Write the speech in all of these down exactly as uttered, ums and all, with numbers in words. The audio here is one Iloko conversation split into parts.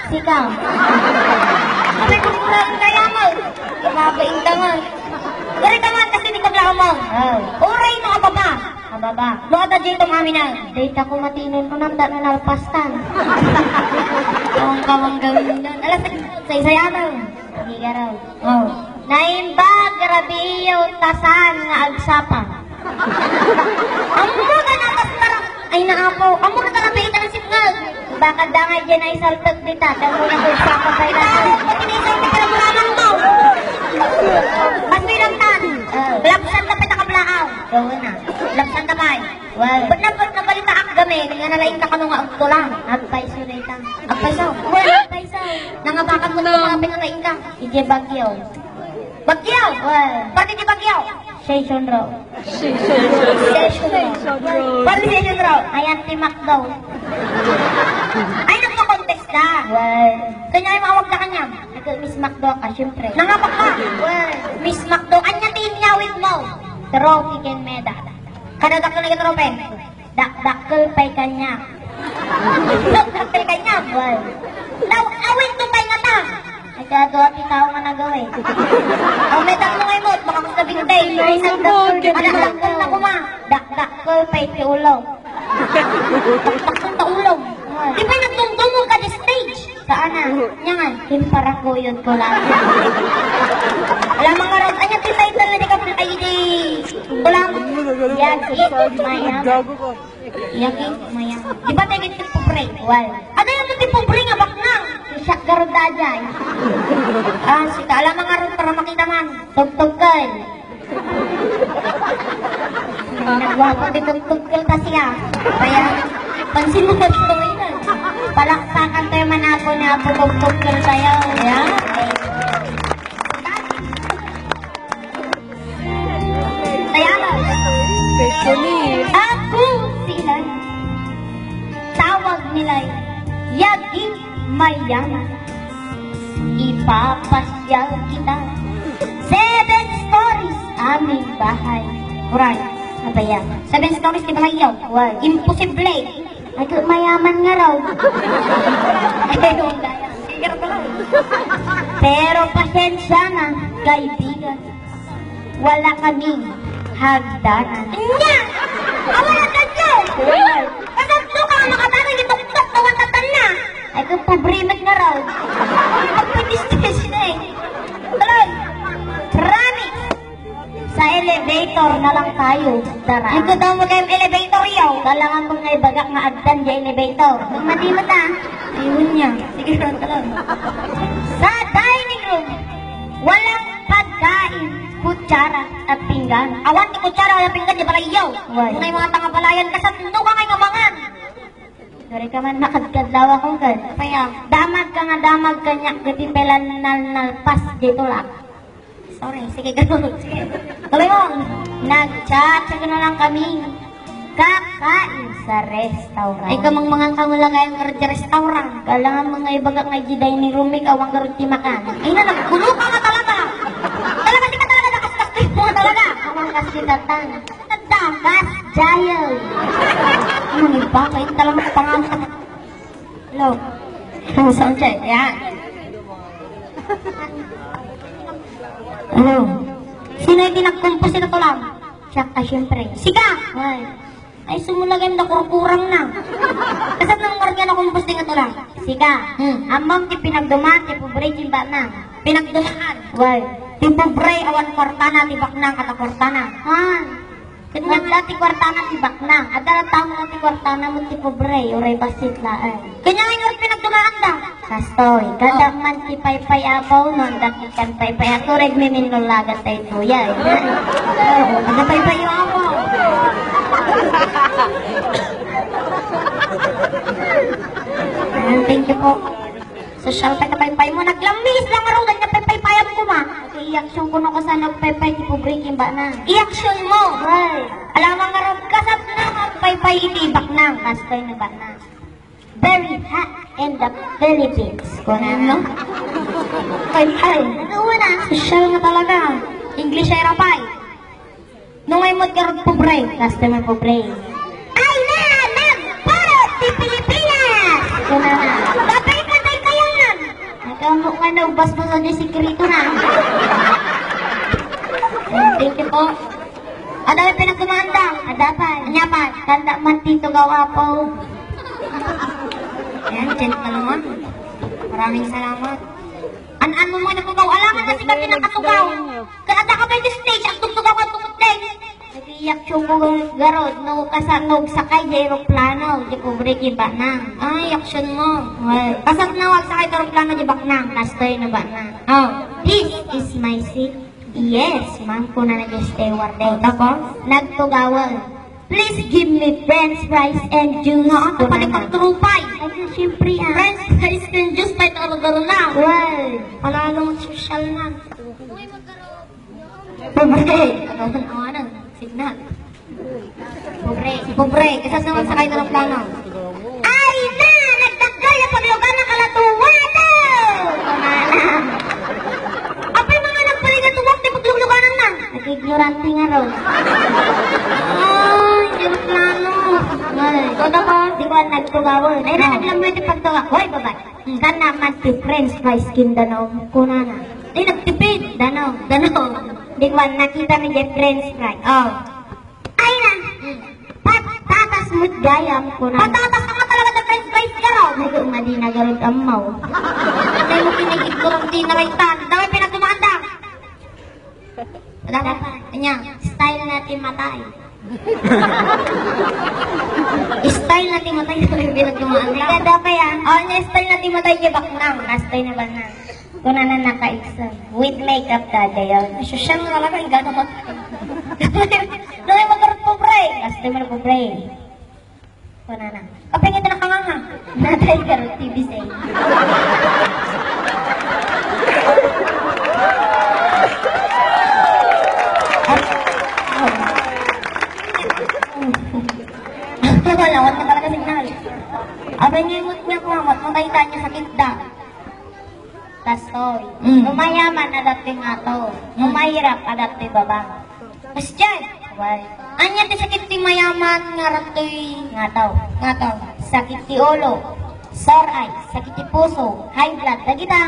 Sika. May kurang kaya mo. Ibabaing ka man. Gari ka man kasi di ka bla mo. Oh. Uray mo ababa. Ababa. Mo ada dito kami na. Data ko matinin ko nang dano nalpastan. Ang kawang gawin doon. Alas, saysayatan. Sige raw. Oh. Naimbag, rabiyo, tasan nga agsapa. Ammo ka na, tas parang, ay, naapo. Ammo ka talaga, ita ng sipngag. Baka da nga dyan ay saltag dita. Damo na kung saka pa rin. Ita, pati na isang pagkalaburangan mo. Mas pinagtan. Ah. Labsan ka pita kablaaw. Gawin na. Labsan ka pa eh. Well. Ba't na, ba't nabalitaak gamin nga nalaing ka kano nga agtulang? Agpayso na ita. Agpayso? Well, agpayso. Nangabakan mo no. Mga pinalaing ka. Ije bagyo. Bagyo? Well. Pati di bagyo? Session row. Session row. Pati session row. Ayan, ti McDo. Ay, nagpa-contest na. Well. Kanya yung mawag na kanya. Nag-Miss McDo ka, syempre. Nangabak ka. Well. Miss McDo, anya ti inyawid mo? Trophy ken medal. Kada dakkel nga trophy. Dakdakkel pay kaniak. Dakdakkel kaniak, well. Daw, awit to pay ngata. Ay, kaya doon, ti tao nga nagawin. Ang metal mo ngay mo, baka gusto bintay. Ay, nagdakkel, anak, dakkel na kuma. Dakdakkel pay ti ulo. Dakdakkel ta ulo. Well. Di ba nagtungtong mo ka di stage? Saan na? Nya nga, imparakuyod ko lang. Alam mo nga, Rod, anya ti title na di ka, ay, di, wala mo. Yagit Mayam. Yagit Mayam. Di ba tayo ti pobre? Wal. Ano yung ti pobre nga baknang? Siya garod da dyan. Ah, sika, alam mo nga, Rod, para makita man. Tugtugkal. Nagwapo di tugtugkal kasi ah. Kaya, pansin mo na ito, eh. Palakpakan tayo man apo ni Apo tugtugkal tayo. Yeah. Kaya, ako sila. Tawag nila, Yagit Mayam. Ipapasyal kita. Seven stories aming bahay. Uray, abaya. Seven stories ti balay yaw. Why? Imposible. Ay, mayaman nga raw. Pero pasensya na, kaibigan. Wala kaming hagdanan. Nya! Awan ang tatlo! Kasatlo ka nga makatana, gituktok, awan tatanna! Ay, kung pobre met nga raw. Pagpag-stage na eh. Tuloy! Promise! Sa elevator na lang tayo, dara. Ay, kung daw mo kayong elevator yaw. Kailangan mo nga ibagak nga agtan di elevator. Kung madi mo ta. Ayun niya. Sige, tuloy. Sa dining room, walang pagkain, kutsara at pinggan. Awan ti kutsara, walang pinggan, di balayaw. Why? Unay mga tanga balayan, kasatlo ka ngay nga mangan. Sorry ka man, nakadkadlaw ako, gad. Kaya, damag ka nga damag kaniak, gati pelan nal nalpas, di tulak. Sorry, sige, gad. Sige. Tuloy mo. Nag-chat, sige na lang kami. Kakain sa restaurant. Ay, kamangmangan ka mo lang ngayon nga restaurant. Kailangan mo nga ibagak nga di dining room, ikaw ang garod ti makan. Ay na, nagkulo ka nga talaga. Talaga, di ka talaga nakaskas mo talaga. Kamangkas kita tan. Nagdakas, Jail. Ano ni ba? Kain talaga pangalan. Hello. Ang sound check. Ayan. Hello. Sino yung nagkumpos nito lang? Siya ka, siyempre. Siga! Ay. Ay, sumulagay na kurkurang na. Kasat nang marga na kumpos din ito lang. Siga. Hmm. Amam ti pinagdumaan, ti pobre, ti baknang. Pinagdumaan. Why? Ti pobre, awan kwartana, ti baknang, kata kwartana. Ah. Ket nga ti kwartana ti baknang. Adda la tao nga ti kwartana mo ti pobre, uray bassit laeng. Kanya nga pinagdumaan da. Kastoy, kada man ti paypay apaw, no, anda ti kan paypay ako, reg miminulagat tayo tuya, eh. Ada paypay yung apaw. Ayan, thank you po. Social pa ka paypay mo, naglamis lang araw, ganyan paypay payam ko ma. Iyaksyon ko no kasano paypay ti pobre kimba na. Iyaksyon mo. Why? Alam mo nga raw, kasat na nga paypay iti baknang, kastoy na baknang. Very hot in the Philippines. Kuna na. Ay, ay. Ano na? Sosyal nga talaga. English ay rapay. Nung ay mo't karot pobre, customer pobre. Ay na, nagparot ti Pilipinas! Kuna na. Babay ka Ano, ubas mo sa di sikreto na. Thank you po. Ada may pinagkumaanda? Ada pa. Anya pa? Tanda man dito gawa po. Ayan, gentleman. Maraming salamat. An-an mo muna po, alangan na si Katina katugaw. Kaya taka pa yung stage, ang tugtugaw ang tugtog. Nag-iyak siya ko garod, no, kasano, sakay di aeroplano, di pobre, di baknang. Ay, action mo. Well, kasano na wag sakay aeroplano, di baknang, kastoy na baknang. Oh, this is my seat. Yes, ma'am, kuna na di steward. Oh, tapos? Nagtugawan. Please give me french fries and juice. No, ano pala pang trupay? Ay, siyempre, ah. French fries and juice, pa ito order na. Well, panalo ang sosyal na. Pobre. Ano, ano, ano? Signal. Pobre. Pobre. Kasano naman sakay aeroplano? Ay na! Nagdaggal ang paglugar ng kalatuwado! Apay mga nagpaligatuwak, di paglugluganan na. Nag-ignorante nga raw. Ay, aeroplano. Ay. Kota ko? Di ba nagtugawan? Ay, na, naglamay ti pagtawag. Hoy, babae. Kan naman ti French fries ken danum, kunana. Ay, nagtipid. Danum. Danum. Di ba, nakita mi di French fries. Oh. Ay na. Patatas mo't gayam, kunana. Patatas na nga talaga ti French fries ka raw. Ay, kung madi na garud ammaw. Ay, mo kinigit ko rin di na kaitan. Daway pinagkumaanda. Dapat, anya, style na ti matay. Style na ti matay, sabi bilang dumaan ka. Kada pa yan. Oh, anya, style na ti matay, di baknang. Kastoy na baknang. Kunana nakaigsa. With makeup, dadayon. Ay, sosyal mo talaga, ang gano'n. Dali mo, pobre. Kastoy mo, pobre. Kunana. Apay nga ito nakanganga? Natay ka ron, T V say. Wala, wala ka talaga signal. Apay nga imot niya ko, amat mo kayo niya sakit da. Kastoy. Mm. No mayaman, adda toy ngato. No Mm. mahirap, adda toy baba. Kasdiay. Why? Ania ti sakit ti mayaman nga adda toy ngato? Ngato. Sakit ti ulo, sore eyes, sakit ti puso, high blood, dagita.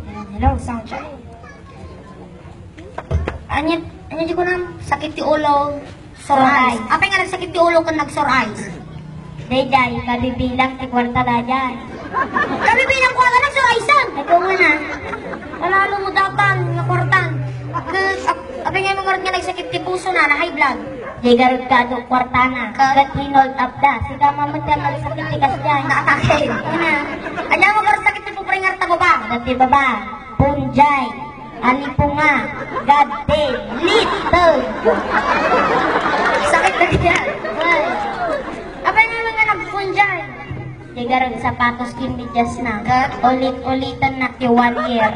Ayan, hello, sound check. Ania, ania ti kunam, sakit ti ulo, sore eyes. Apay nga nagsakit ti ulo ken nag-sore eyes? Daydiay, kabibilang ti kuarta daydiay. Kabibilang kuarta, nag-sore eyes-an? Ikaw nga na. Palalo mo dapan, nga kuartan. Ket, ap-, apay nga mo nga nagsakit ti puso na, na high blood? Di garud ka adu kuartana. Ka- Ket hinold up da. Sika mamagka nagsakit ti kasdiay. Naatake. Ania. Ania mo nga nagsakit ti pobre nga arta baba? Dati baba. Punjay. Alipunga. Gadde. Liteg. Sakit na diyan. Well. Apay nga nga nagpunjay? Di garud sapatos ken medyas na. Ket? Ulit-ulitan na ti one year.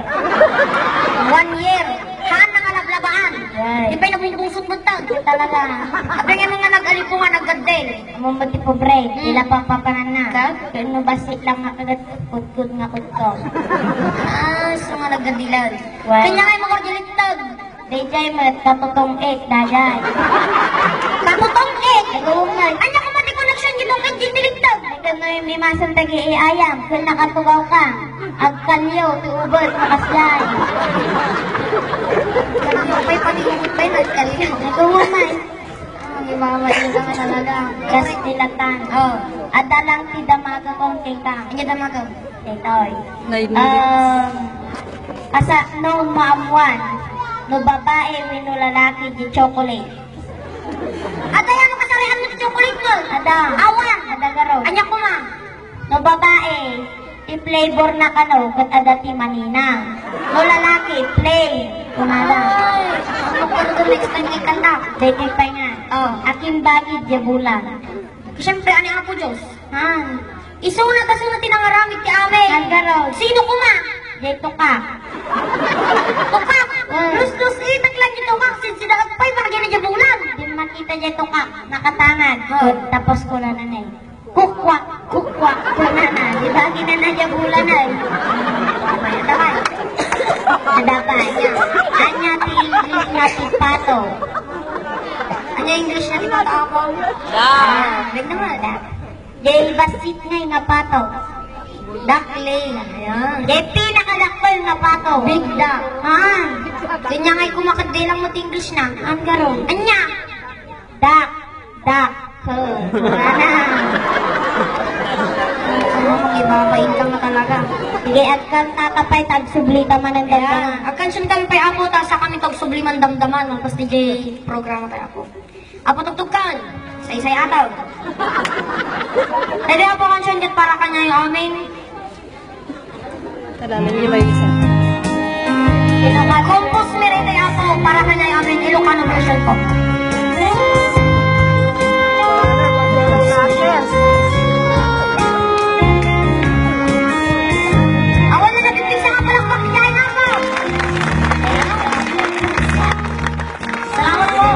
One year? Haan na nga lablabaan? Right. Di pay nabungbungsot mo ta? Talaga. Apay nga nga nag-alipunga, naggaddeng? Ammom ti pobre, Hmm. ila papapananna. Ka? Ken no bassit lang nga kagat, kudkod nga kudkod. Ah, so nga nagadilan. Why? Kanya nga mo kordilitag. Daydiay met, katutong-ek, daydiay. Katutong-ek? Ikaw nga. Anya ka mati connection, gitong-ek, di tiligtag. Ikaw nga, may masang dagi, eh, ayam. Kung nakatugaw ka, agkalyo, ti ubod, makasdiay. May pati ubod pa yun, agkalyo. Ikaw nga, man. Ang ibabaw yung mga talaga. Kastilatan. Oh. Adda lang ti damaga kong tita. Anya damaga? Daytoy. Nine minutes. Um, asa, no, maammuan, no babae wenno lalaki ti chocolate. Adda yan, kasarian mo ti chocolate mo? Adda. Awan. Adda garud. Anya kuma? No babae, ti flavor na kano, ket adda ti maninang. No lalaki, plain. Kunada. Ay, ano ka rin next time nga ikanta? Daytoy pay nga. Oh. Akin bagid, di bulan. Siyempre, ani Apo Diyos? Ha? Isuna ta suna ti nangaramid ti amin. Nagaraw. Sino kuma? Jay Tukak. Tukak? Mm. Lus-lus, eh, taklan ti Tukak. Sinsidaat pay, parang yan na bulan. Di makita Jay Tukak. Nakatangad. Oh. Tapos ko na nanay. Kukwak, kukwak, ko na na. Di ba, ginana niya bulan ay? Tabay. Ada pa niya. Anya ti English na ti pato. Anya English na ti pato ako? Ah, bigyan mo na. Jay basit ngay nga pato. Dakli. Ayan. Jay pinakadakkel nga pato. Big duck. Ha? Kanya ngay kumakadde lang mo ti English na. Ang garo. Anya? Duck. Duck. Huh. Wala na. Ano, mag-ibabain ka na talaga. Sige, agkan tatapay, tagsubli ta man ang damdaman. Ayan. Agkan siya tampay, Apo, ta sa kami tagsubli man damdaman, no? Basta J programa tayo, Apo. Apo, tugtugkan. Saysay ataw. Pwede, Apo, kansiyon ket para kanya yung amin. Talaga niyo ba yung isa? Compose mi rete, Apo, para kanya yung amin. Ilocano version po. Awan na nagpipigsa nga palakpak, kaya nga po. Salamat po.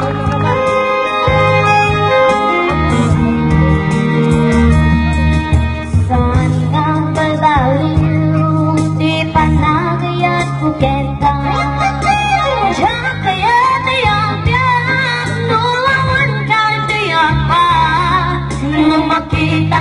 Saan nga balbaliw ti panagayat ko kenta? Diak kayat ti agbiag no awan ka diak pa. No makita